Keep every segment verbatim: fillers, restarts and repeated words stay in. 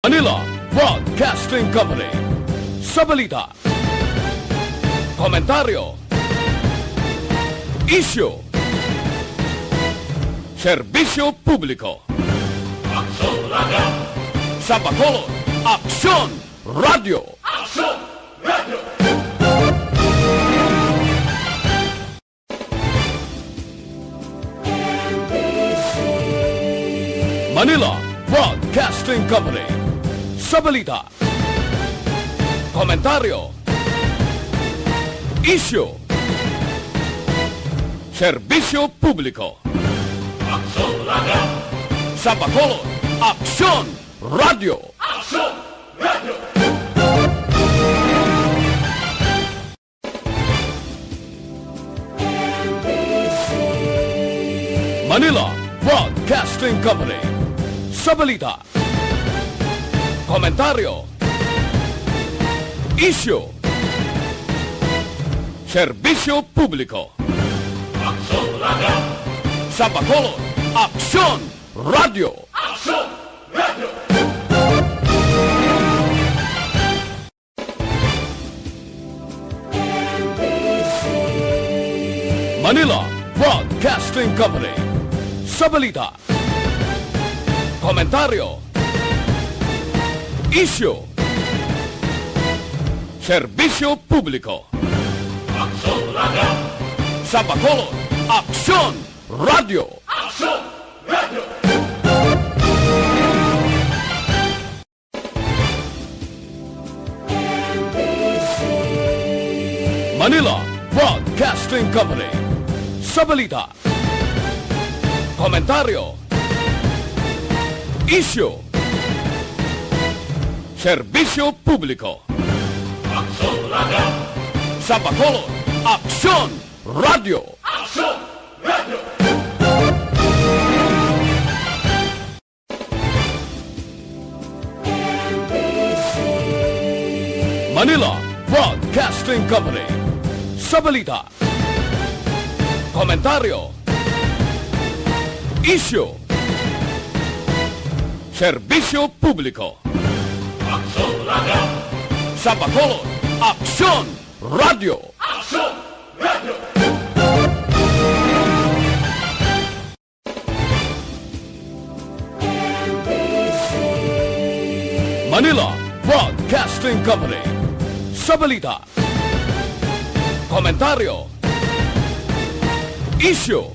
Manila Broadcasting Company. Sa balita, komentaryo, isyu, serbisyo publiko. Aksyon Radio! Sa Bacolod, Aksyon Radio! Aksyon Radio! Manila Broadcasting Company. Sa balita, komentaryo, isyu, serbisyo publiko. Aksyon Radio! Sa Bacolod, Aksyon Radio! Aksyon Radio! Manila Broadcasting Company. Sa balita, komentaryo, isyu, serbisyo publiko. Aksyon Radio! Sa Bacolod, Aksyon Radio! Aksyon Radio! Manila Broadcasting Company. Sa balita, komentaryo, isyu, serbisyo publiko. Aksyon Radio! Sa Bacolod, Aksyon Radio! Aksyon Radio! Manila Broadcasting Company. Sa balita, komentaryo, isyu, serbisyo publiko. Aksyon Radio! Sa Bacolod, Aksyon Radio! Aksyon Radio! Manila Broadcasting Company. Sa balita, komentaryo, isyu, serbisyo publiko. Aksyon Radio! Sa Bacolod, Aksyon Radio! Aksyon Radio! Manila Broadcasting Company. Sa balita, komentaryo, isyu,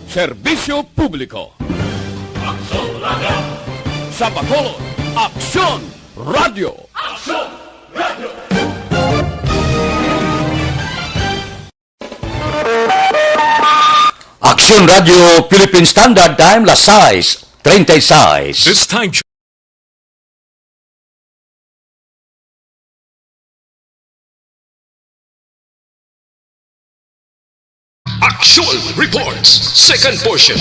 serbisyo publiko. Aksyon Radio! Sa Bacolod, Aksyon Radio! Aksyon Radio! Aksyon Radio Philippine Standard Time, las sais treinta y seis. This time. Aksyon Reports, second portion.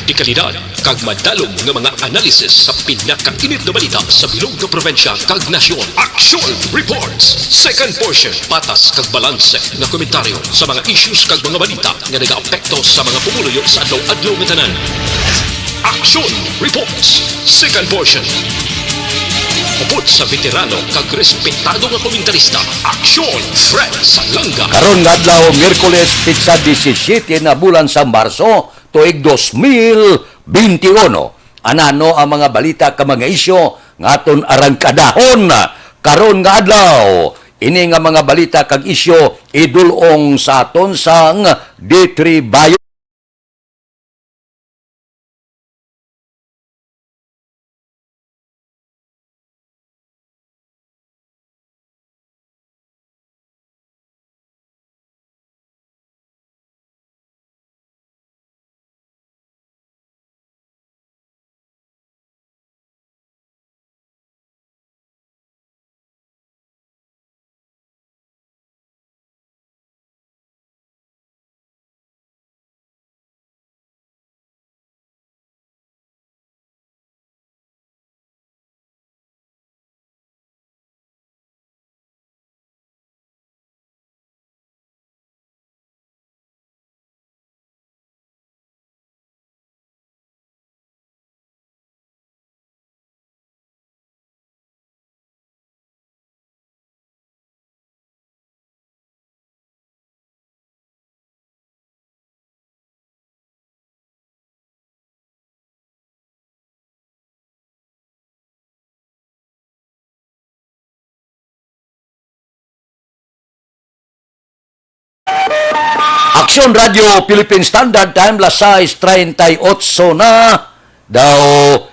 Dekalidad kag madalom nga mga analysis sa pinakainit nga balita sa bilog nga probinsya kag nasyon. Aksyon Reports, second portion. Patas kag balanse nga komentaryo sa mga issues kag mga balita nga nagaapekto sa mga pumuluyo sa adlaw-adlaw nga tanan. Aksyon Reports, second portion. Upod sa veterano kag respetado nga komentarista, Aksyon Fred Salanga. Karon nga adlaw, Miyerkules, petsa disisiete na bulan sa Marso, tuig dos mil benti uno. Anano ang mga balita kag mga isyu nga aton arangkadahon karon nga adlaw? Ini nga mga balita kag isyu idul-ong sa aton sang D three Bio. Aksyon Radio Philippine Standard Time, las sais treinta y ocho na. Daw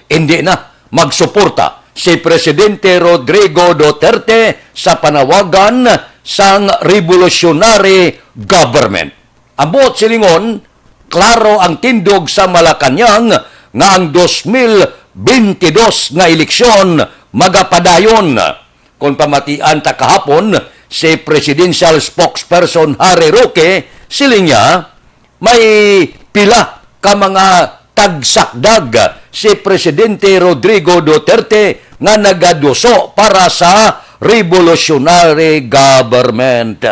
hindi na magsuporta si Presidente Rodrigo Duterte sa panawagan sang revolutionary government. Ang buot silingon, klaro ang tindog sa Malacañang nga ang dos mil bentidus nga eleksyon magapadayon. Kon pamatian ta kahapon, si Presidential Spokesperson Harry Roque, siling niya, may pila ka mga tagsakdag si Presidente Rodrigo Duterte nga nagaduso para sa revolutionary government.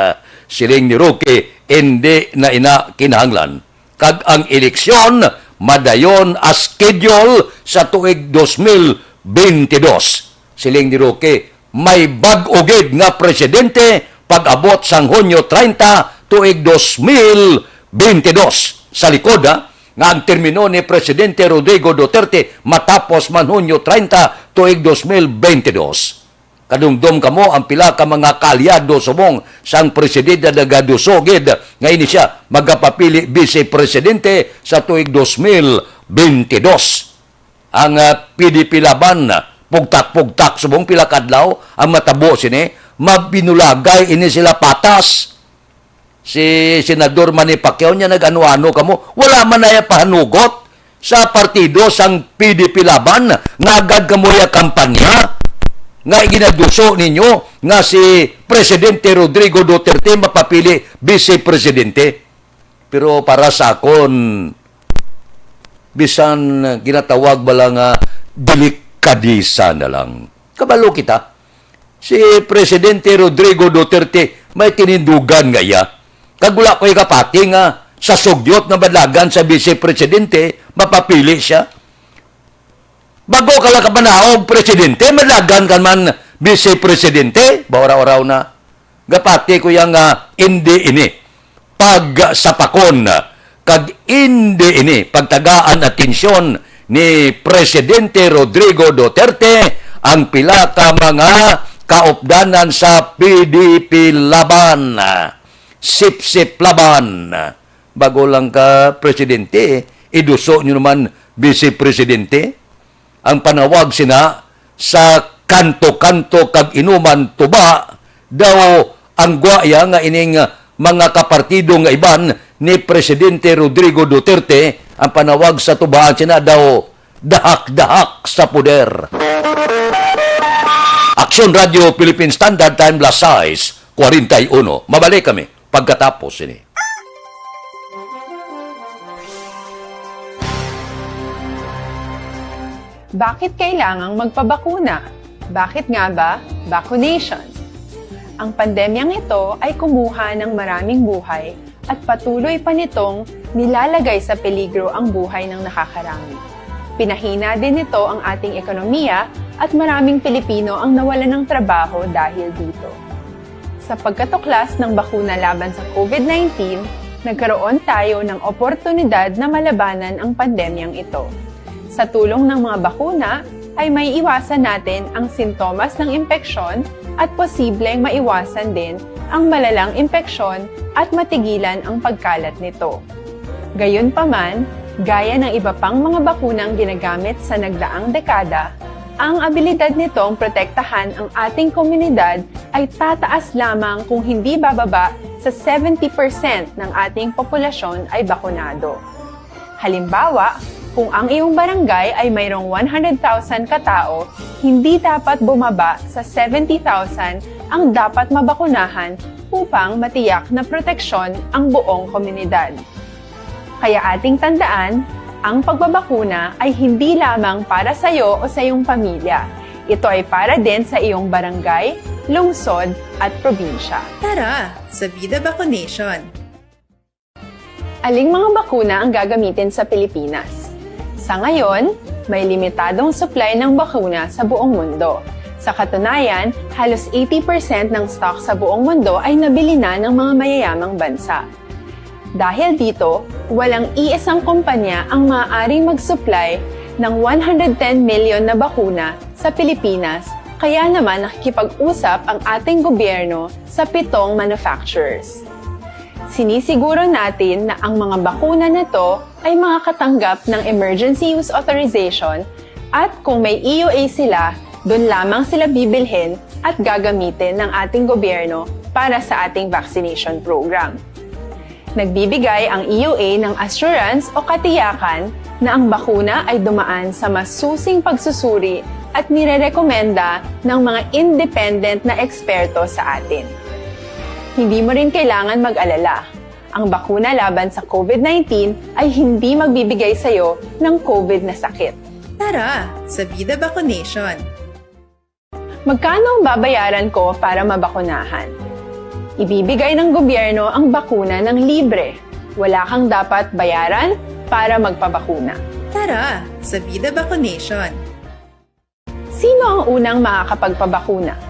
Siling ni Roque, hindi na ina kinahanglan, kag ang eleksyon madayon as schedule sa tuig dos mil bentidus. Siling ni Roque, may bag-o gid nga presidente pag-abot sang Hunyo treinta, tuig dos mil bentidus. Sa likod, ha, nga ang termino ni Presidente Rodrigo Duterte matapos man Hunyo treinta, tuig dos mil bentidus. Kadumdom kamo ang pila ka mga kaalyado subong sang presidente nagaduso gid nga ini sia magapapili vice presidente sa tuig dos mil bentidus. Ang, ah, P D P Laban, pugtak-pugtak subong pila kadlaw ang matabo sini, mabinulagay ini sila patas. Si Senador Manny Pacquiao niya nag-ano-ano kamo, wala man na iya pahanugot sa partido sang P D P Laban, nga agad kamo iya kampanya, nga iginaduso ninyo nga si Presidente Rodrigo Duterte mapapili vice presidente. Pero para sa akon, bisan ginatawag bala nga delikadesa na lang. Kabalo kita, si Presidente Rodrigo Duterte may tinindugan nga iya. Kag wala ko'y kapati nga sa sugyot nga madlagan sa Vice Presidente, mapapili siya. Bago ka lang kapanaog presidente, madlagan ka man Vice Presidente, bauraw-raw na. Gapati ko yang, ah, indi ini pagsapakon, kag indi ini pagtagaan atensyon ni Presidente Rodrigo Duterte ang pila ka mga kaupdanan sa P D P Laban, Sipsip Laban. Bago lang ka presidente, iduso nyo naman vice presidente. Ang panawag sina sa kanto-kanto kag inuman tuba daw ang gwaya nga ining mga kapartido nga iban ni Presidente Rodrigo Duterte, ang panawag sa tubaan sina daw dahak-dahak sa poder. Aksyon Radio Philippine Standard Time, las sais kwarenta y uno. Mabalik kami pagkatapos sini. Bakit kailangang magpabakuna? Bakit nga ba vaccination? Ang pandemyang ito ay kumuha ng maraming buhay at patuloy pa nitong nilalagay sa peligro ang buhay ng nakakarami. Pinahina din nito ang ating ekonomiya at maraming Pilipino ang nawalan ng trabaho dahil dito. Sa pagkatuklas ng bakuna laban sa COVID nineteen, nagkaroon tayo ng oportunidad na malabanan ang pandemyang ito. Sa tulong ng mga bakuna, ay maiiwasan natin ang sintomas ng impeksyon at posibleng maiwasan din ang malalang impeksyon at matigilan ang pagkalat nito. Gayunpaman, gaya ng iba pang mga bakunang ginagamit sa nagdaang dekada, ang abilidad nitong protektahan ang ating komunidad ay tataas lamang kung hindi bababa sa seventy percent ng ating populasyon ay bakunado. Halimbawa, kung ang iyong barangay ay mayroong one hundred thousand katao, hindi dapat bumaba sa seventy thousand ang dapat mabakunahan upang matiyak na proteksyon ang buong komunidad. Kaya ating tandaan, ang pagbabakuna ay hindi lamang para sa iyo o sa iyong pamilya. Ito ay para din sa iyong barangay, lungsod, at probinsya. Tara, sa Vida Vaccination! Aling mga bakuna ang gagamitin sa Pilipinas? Sa ngayon, may limitadong supply ng bakuna sa buong mundo. Sa katunayan, halos eighty percent ng stock sa buong mundo ay nabili na ng mga mayayamang bansa. Dahil dito, walang iisang kumpanya ang maaaring mag-supply ng one hundred ten million na bakuna sa Pilipinas, kaya naman nakikipag-usap ang ating gobyerno sa pitong manufacturers. Sinisiguro natin na ang mga bakuna na to ay makakatanggap ng emergency use authorization at kung may E U A sila, doon lamang sila bibilhin at gagamitin ng ating gobyerno para sa ating vaccination program. Nagbibigay ang E U A ng assurance o katiyakan na ang bakuna ay dumaan sa masusing pagsusuri at nirerekomenda ng mga independent na eksperto sa atin. Hindi mo rin kailangan mag-alala. Ang bakuna laban sa COVID nineteen ay hindi magbibigay sa iyo ng COVID na sakit. Tara sa Vida Vaccination! Magkano ang babayaran ko para mabakunahan? Ibibigay ng gobyerno ang bakuna ng libre. Wala kang dapat bayaran para magpabakuna. Tara sa Vida Vaccination! Sino ang unang makakapagpabakuna?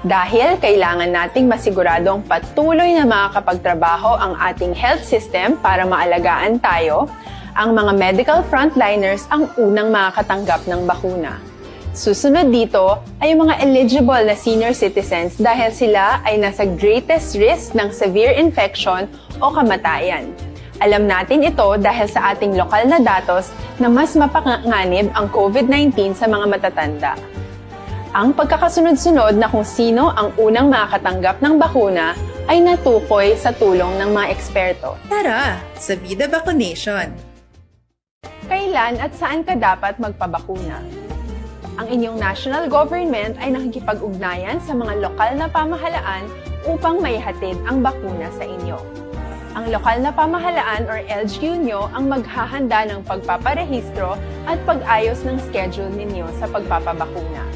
Dahil kailangan nating masiguradong patuloy na makakapagtrabaho ang ating health system para maalagaan tayo, ang mga medical frontliners ang unang makakatanggap ng bakuna. Susunod dito ay ang mga eligible na senior citizens dahil sila ay nasa greatest risk ng severe infection o kamatayan. Alam natin ito dahil sa ating lokal na datos na mas mapanganib ang COVID nineteen sa mga matatanda. Ang pagkakasunod-sunod na kung sino ang unang makakatanggap ng bakuna ay natukoy sa tulong ng mga eksperto. Tara sa Vida Vaccination! Kailan at saan ka dapat magpabakuna? Ang inyong national government ay nakikipag-ugnayan sa mga lokal na pamahalaan upang maihatid ang bakuna sa inyo. Ang lokal na pamahalaan or L G U nyo ang maghahanda ng pagpaparehistro at pag-ayos ng schedule ninyo sa pagpapabakuna.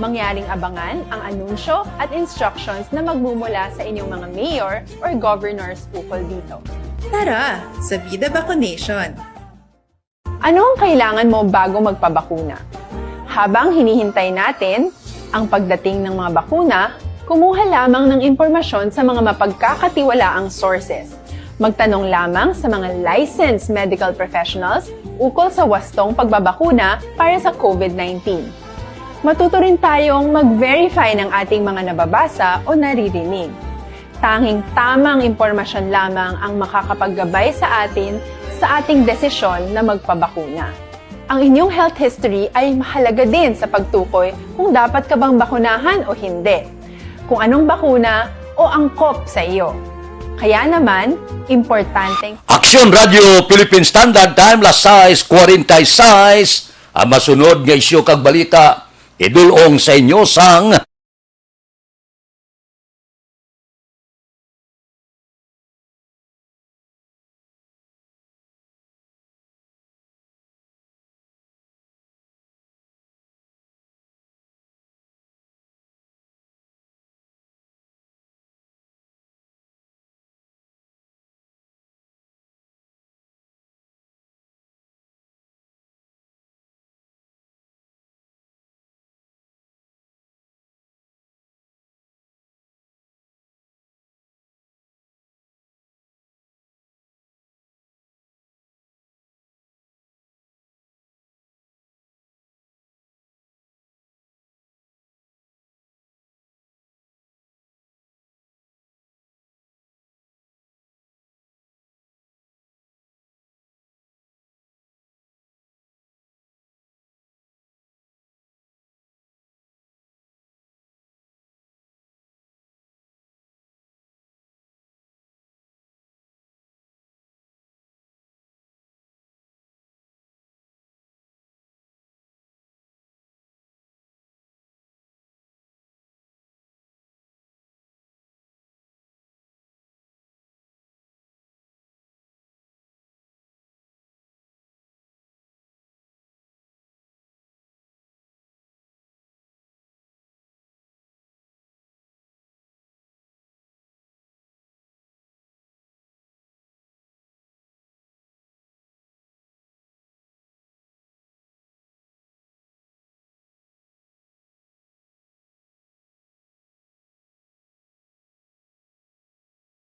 Mangyaring abangan ang anunsyo at instructions na magmumula sa inyong mga mayor or governors ukol dito. Tara sa Vida Vaccination! Ano ang kailangan mo bago magpabakuna? Habang hinihintay natin ang pagdating ng mga bakuna, kumuha lamang ng impormasyon sa mga mapagkakatiwalaang sources. Magtanong lamang sa mga licensed medical professionals ukol sa wastong pagbabakuna para sa COVID nineteen. Matuto rin tayong mag-verify ng ating mga nababasa o naririnig. Tanging tamang impormasyon lamang ang makakapaggabay sa atin sa ating desisyon na magpabakuna. Ang inyong health history ay mahalaga din sa pagtukoy kung dapat ka bang bakunahan o hindi, kung anong bakuna o angkop sa iyo. Kaya naman, importanteng Aksyon Radio Philippine Standard Time, las sais cuarenta y seis. Ang masunod nga isyu kag balita, idul-ong sa inyo sang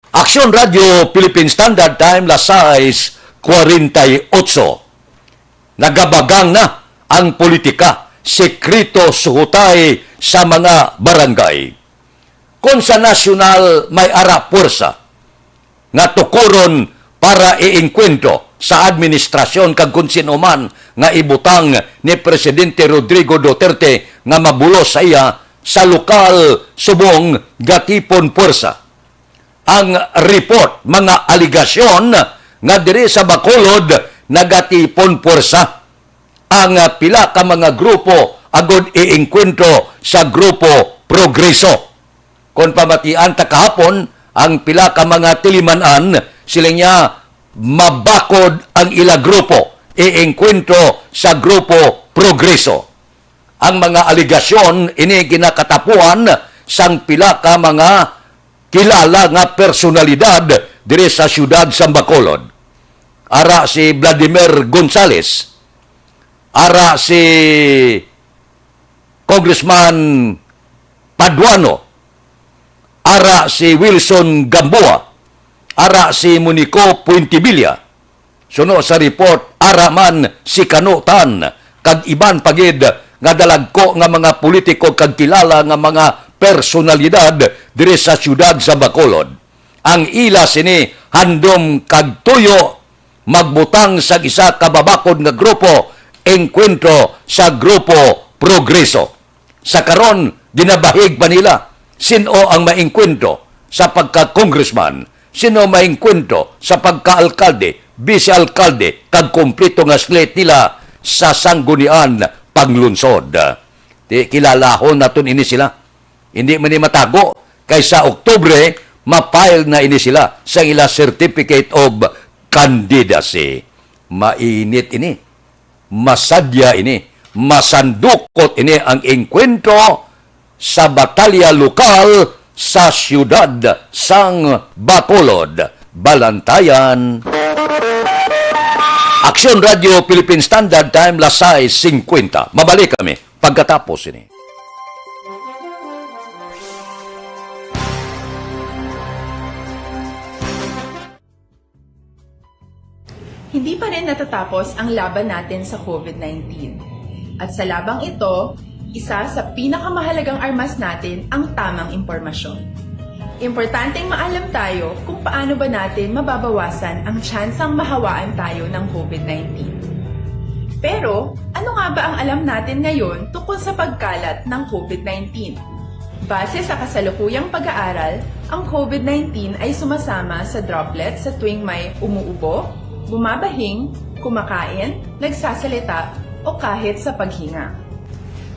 Aksyon Radio Philippine Standard Time, las sais cuarenta y ocho. Nagabagang na ang politika, sekreto suhotay sa mga barangay. Kon sa nasyonal may ara puwersa, nga tukuron para iengkwentro sa administrasyon kag kon sino man nga ibutang ni Presidente Rodrigo Duterte nga mabulos sa iya sa lokal subong gatipon puwersa. Ang report, mga aligasyon nga diri sa Bacolod nagatipon puwersa ang, ah, pila ka mga grupo agod iengkwentro sa Grupo Progreso. Kon pamatian ta kahapon, ang pila ka mga tiliman-an, siling niya, mabakod ang ila grupo, iengkwentro sa Grupo Progreso. Ang mga aligasyon ini ginakatapuan sang pila ka mga kilala nga personalidad diri sa siyudad sa Bacolod. Ara si Vladimir Gonzales, ara si Congressman Paduano, ara si Wilson Gamboa, ara si Monico Puentevilla. Suno sa report, ara man si Kano Tan kag iban pa gid nga dalagko nga mga politiko kag kilala nga mga personalidad diri sa siyudad sa Bacolod. Ang ila sini handom kag tuyo magbutang sa isa ka mabakod nga grupo, engkwentro sa Grupo Progreso. Sa karon, ginabahig pa nila sin-o ang maengkwentro sa pagka-congressman, sin-o maengkwentro sa pagka-alkalde, bise-alkalde, kag kompleto nga slate nila sa Sangguniang Panglungsod. Di, kilalahon naton ini sila. Hindi man ni matago, kay sa Oktubre, ma-file na ini sila sa ila certificate of candidacy. Mainit ini. Masadya ini, masandukot ini ang engkwentro sa batalya lokal sa siyudad sang Bacolod, Balantayan. Aksyon Radio Philippine Standard Time, las sais singkwenta. Mabalik kami pagkatapos ini. Hindi pa rin natatapos ang laban natin sa COVID nineteen. At sa labang ito, isa sa pinakamahalagang armas natin ang tamang impormasyon. Importanteng maalam tayo kung paano ba natin mababawasan ang tsansang mahawaan tayo ng COVID nineteen. Pero, ano nga ba ang alam natin ngayon tungkol sa pagkalat ng COVID nineteen? Base sa kasalukuyang pag-aaral, ang COVID nineteen ay sumasama sa droplet sa tuwing may umuubo, bumabahing, kumakain, nagsasalita, o kahit sa paghinga.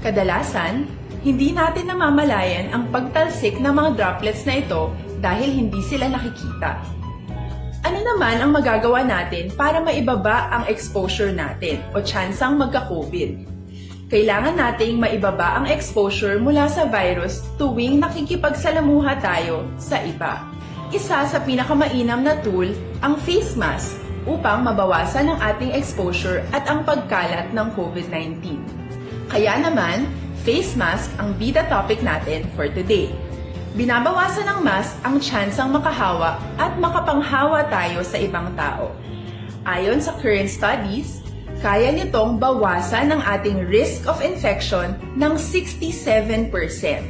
Kadalasan, hindi natin namamalayan ang pagtalsik ng mga droplets na ito dahil hindi sila nakikita. Ano naman ang magagawa natin para maibaba ang exposure natin o tsansang magka-COVID? Kailangan nating maibaba ang exposure mula sa virus tuwing nakikipagsalamuha tayo sa iba. Isa sa pinakamainam na tool ang face mask upang mabawasan ang ating exposure at ang pagkalat ng COVID nineteen. Kaya naman, face mask ang bida topic natin for today. Binabawasan ng mask ang tsansang makahawa at makapanghawa tayo sa ibang tao. Ayon sa current studies, kaya nitong bawasan ang ating risk of infection ng sixty-seven percent.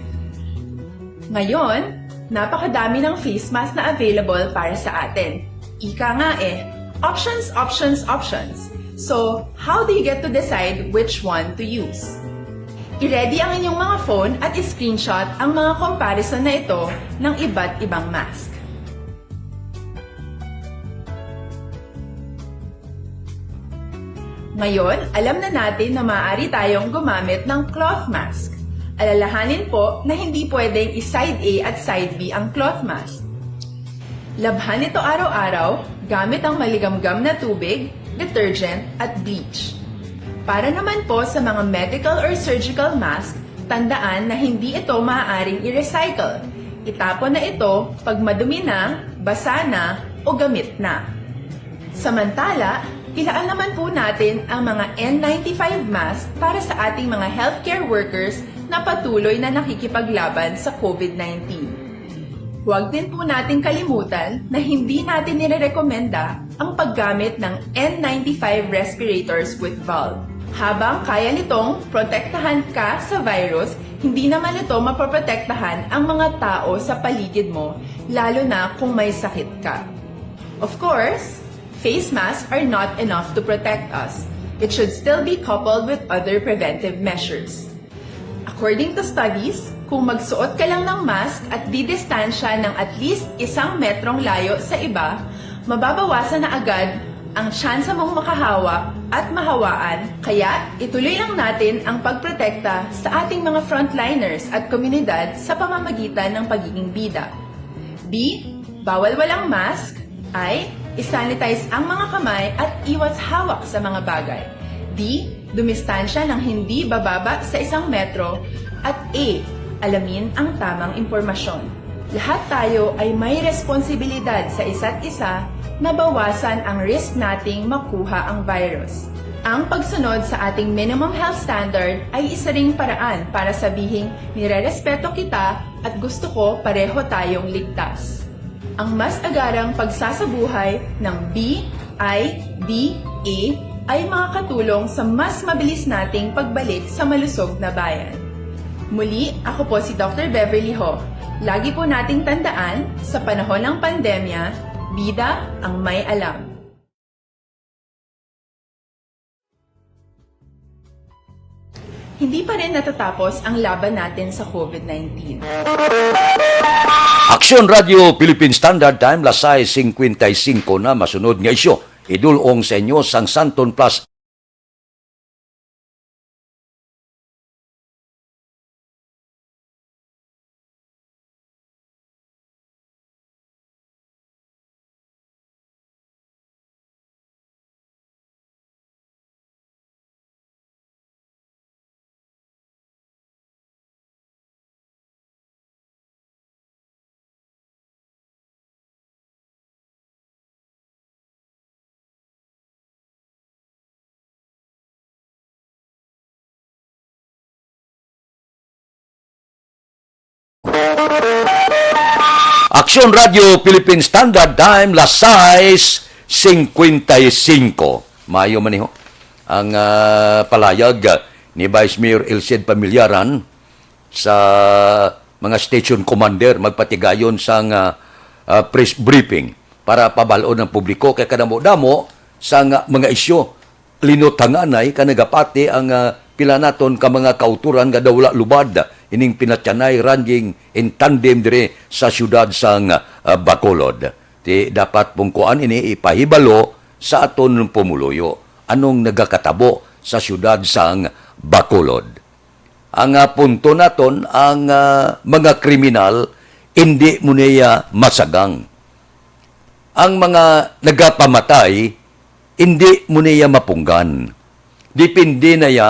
Ngayon, napakadami ng face mask na available para sa atin. Ika nga eh, options, options, options. So, how do you get to decide which one to use? I-ready ang inyong mga phone at i-screenshot ang mga comparison na ito ng iba't ibang mask. Ngayon, alam na natin na maaari tayong gumamit ng cloth mask. Alalahanin po na hindi pwedeng i-side A at side B ang cloth mask. Labhan ito araw-araw gamit ang maligamgam na tubig, detergent, at bleach. Para naman po sa mga medical or surgical mask, tandaan na hindi ito maaaring i-recycle. Itapon na ito pag madumi na, basa na, o gamit na. Samantala, ilaan naman po natin ang mga N ninety-five mask para sa ating mga healthcare workers na patuloy na nakikipaglaban sa COVID nineteen. Huwag din po nating kalimutan na hindi natin nirerekomenda ang paggamit ng N ninety-five respirators with valve. Habang kaya nitong protektahan ka sa virus, hindi naman ito mapoprotektahan ang mga tao sa paligid mo, lalo na kung may sakit ka. Of course, face masks are not enough to protect us. It should still be coupled with other preventive measures. According to studies, kung magsuot ka lang ng mask at didistansya ng at least isang metrong layo sa iba, mababawasan na agad ang tsansa mong makahawa at mahawaan. Kaya ituloy lang natin ang pagprotekta sa ating mga frontliners at komunidad sa pamamagitan ng pagiging bida. B, bawal walang mask. I, isanitize ang mga kamay at iwas hawak sa mga bagay. D, dumistansya ng hindi bababa sa isang metro. At E, alamin ang tamang impormasyon. Lahat tayo ay may responsibilidad sa isa't isa na bawasan ang risk nating makuha ang virus. Ang pagsunod sa ating minimum health standard ay isa ring paraan para sabihing nirerespeto kita at gusto ko pareho tayong ligtas. Ang mas agarang pagsasabuhay ng B I D A ay makakatulong sa mas mabilis nating pagbalik sa malusog na bayan. Muli, ako po si Doctor Beverly Ho. Lagi po nating tandaan, sa panahon ng pandemya, bida ang may alam. Hindi pa rin natatapos ang laban natin sa COVID nineteen. Aksyon Radio Philippine Standard Time, las sais singkwenta y singko na. Masunod nga isyu, idulong sa inyo sang Santon Plus. Aksyon Radio Philippine Standard Time, las sais singkwenta y singko. Maayo man ni ho ang ah, palayag ni Vice Mayor Elcid Pamilyaran sa mga station commander magpatigayon sang ah, ah, press briefing para pabal-on ang publiko kay kadamo-damo sang mga isyu. Linutanganay ka nagapati ang ah, pila naton ka mga kauturan nga daw wala lubad ining pinatyanay running in tandem diri sa siyudad sang ah, Bacolod. Ti dapat pong kuan ini ipahibalo sa aton pumuluyo anong nagakatabo sa siyudad sang Bacolod. Ang ah, punto naton, ang ah, mga kriminal indi mo niya masagang. Ang mga nagapamatay indi mo niya mapunggan. Depende na ya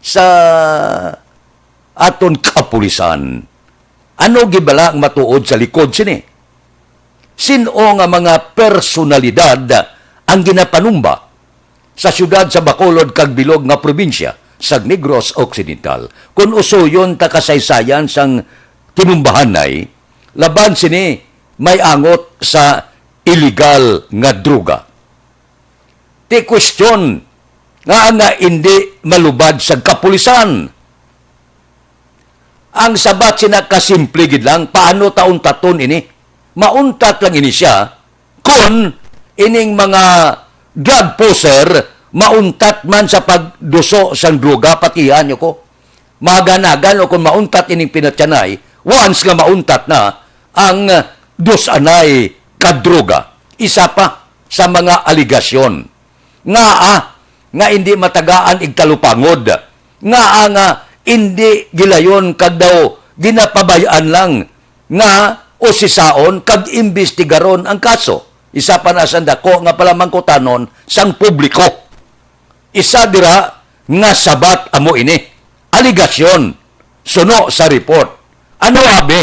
sa aton kapulisan. Ano gibala ang matuod sa likod sini? Sin-o nga mga personalidad ang ginapanumba sa siyudad sa Bacolod kag bilog nga probinsya sa Negros Occidental? Kun usuyon ta kasaysayan sang tinumbahanay, laban sini may angot sa iligal nga droga. Ti question nga nga indi malubad sa kapulisan. Ang sabat sina kasimple gid lang, paano ta untaton ini? Mauntat lang ini siya kon ining mga drug pusher mauntat man sa pagduso sang droga, patihan niyo ko. Maganagan o kon mauntat ining pinatyanay, once nga mauntat na ang dusanay ka droga. Isa pa sa mga aligasyon. Ngaa nga indi matagaan igtalupangod? Ngaa nga indi gilayon kag daw ginapabay-an lang nga usisaon kag imbestigaron ang kaso? Isa pa na sang dako nga palamangkutanon sang publiko. Isa dira nga sabat amo ini. Aligasyon, suno sa report. Ano abi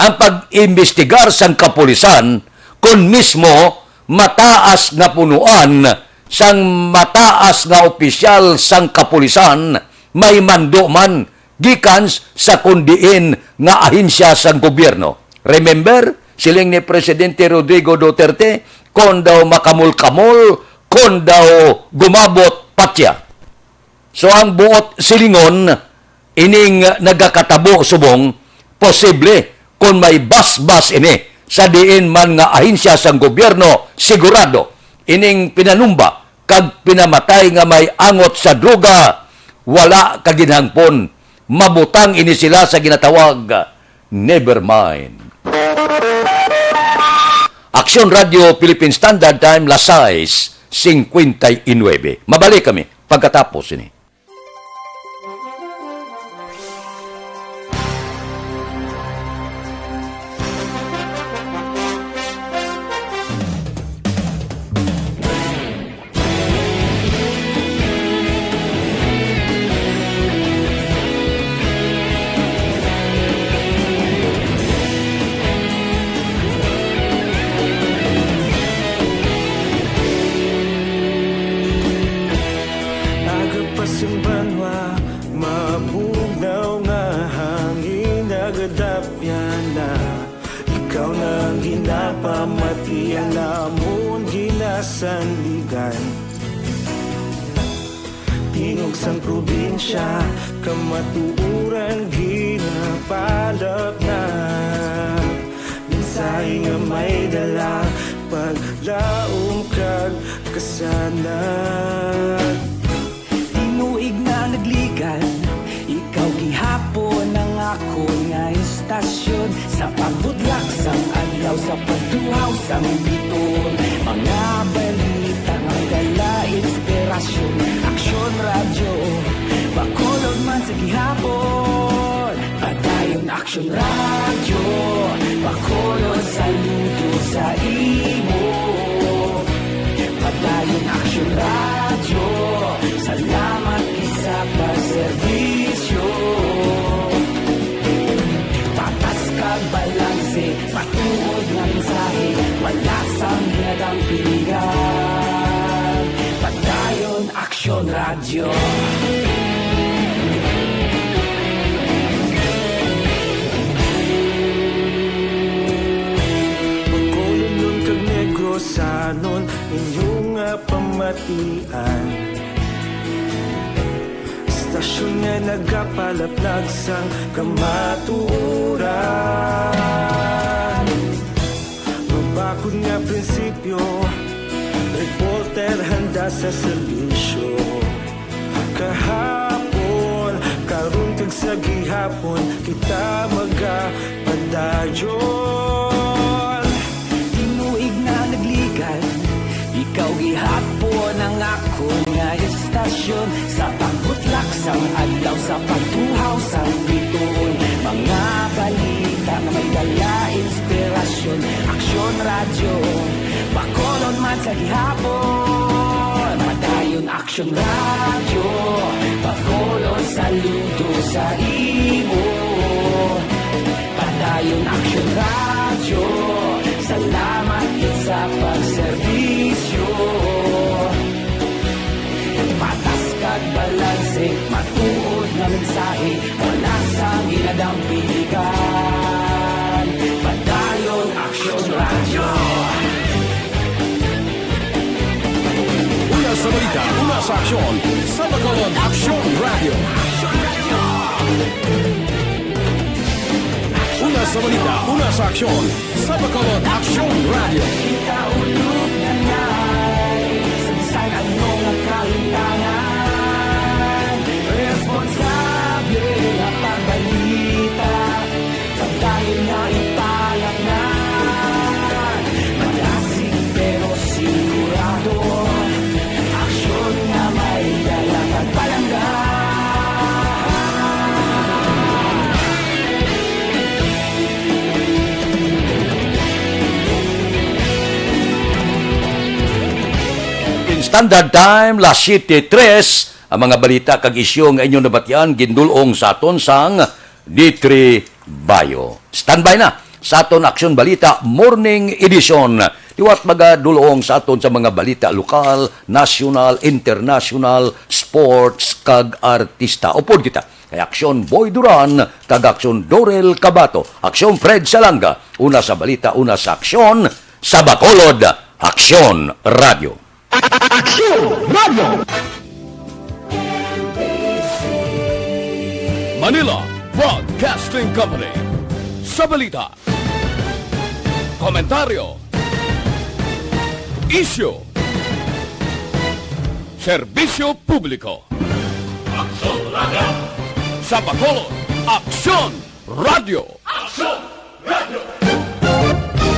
ang pag-imbestigar sang kapulisan kon mismo mataas nga punuan sang mataas nga opisyal sang kapulisan may mando man gikan sa kon diin nga ahensya sang gobyerno? Remember, siling ni Presidente Rodrigo Duterte, kon daw makamol-kamol, kon daw gumabot, patya. So ang buot silingon, ining nagakatabo subong, posible kon may basbas ini sa diin man nga ahensya sang gobyerno, sigurado ining pinanumba kag pinamatay nga may angot sa droga, wala ka ginhangpon. Mabutang ini sila sa ginatawag never mind. Aksyon Radyo Philippine Standard Time, las sais cincuenta y nueve. Mabalik kami pagkatapos ini. Aga pa sing banwa, mabugnaw nga hangin, nagadapyan na. Ikaw na ang ginapamati, ang amon ginasandigan. Tingog sang probinsya, kamatuoran ginapalapnap. Mensahe nga may dala, paglaom kag kasanag. Tinuig na nagligan, ikaw gihapon ang akon nga istasyon. Sa pagbutlak sang adlaw, sa pagtuhaw sang biton, mga balita nga dala inspirasyon. Aksyon Radyo, Bacolod man sa gihapon. Padayon Aksyon Radyo, Bacolod, saludo sa imo. Padayon Aksyon Radyo, salamat gid sa pagserbisyo. Patas kag balanse, matuod nga mensahe, wala sang ginadang piligan. Padayon Aksyon Radyo. Bacolodnon kag Negrosanon, inyo nga pamatian. Istasyon nga nagapalaplag sang kamatuoran. Mabakod nga prinsipyo, reporter handa sa serbisyo. Kahapon, karon, kag sa gihapon, kita magapadayon. Tinuig na nagligan, ikaw gihapon ang akon nga istasyon. Sa pagbutlak sang adlaw, sa pagtuhaw sang biton, mga balita nga may dala inspirasyon. Aksyon Radyo, Bacolod man sa gihapon. Padayon Aksyon Radyo, Bacolod, saludo sa imo. Padayon Aksyon Radyo, salamat gid sa pagserbisyo. Patas kag balanse, matuod nga mensahe, wala sang ginadang piligan. Padayon Aksyon Radyo. Una sa balita, una sa aksyon, sa Bacolod, Aksyon Radyo. Una sa balita, una sa aksyon, sa Bacolod, Aksyon Radyo. Kita ulog na nai, sa bisan ano nga kahimtangan, responsable nga pagbalita. Padayon nga ipalapngan, malasig pero sigurado, aksyon nga may dala kag palangga. In Standard Time, las siete tres, ang mga balita kag isyu nga inyo nabatian, gindul-ong sa aton sang D three Bayo. Standby na sa aton Aksyon Balita Morning Edition. Liwat magadul-ong sa aton sa mga balita lokal, nasyonal, internasyonal, sports, kag artista. Upod kita kay Aksyon Boy Duran kag Aksyon Dorel Cabato. Aksyon Fred Salanga. Una sa balita, una sa aksyon, sa Bacolod, Aksyon Radyo. Aksyon Radyo. Manila Broadcasting Company. Sa balita. Komentaryo. Isyu. Serbisyo publiko. Aksyon Radio. Sa Bacolod, Aksyon Radio. Aksyon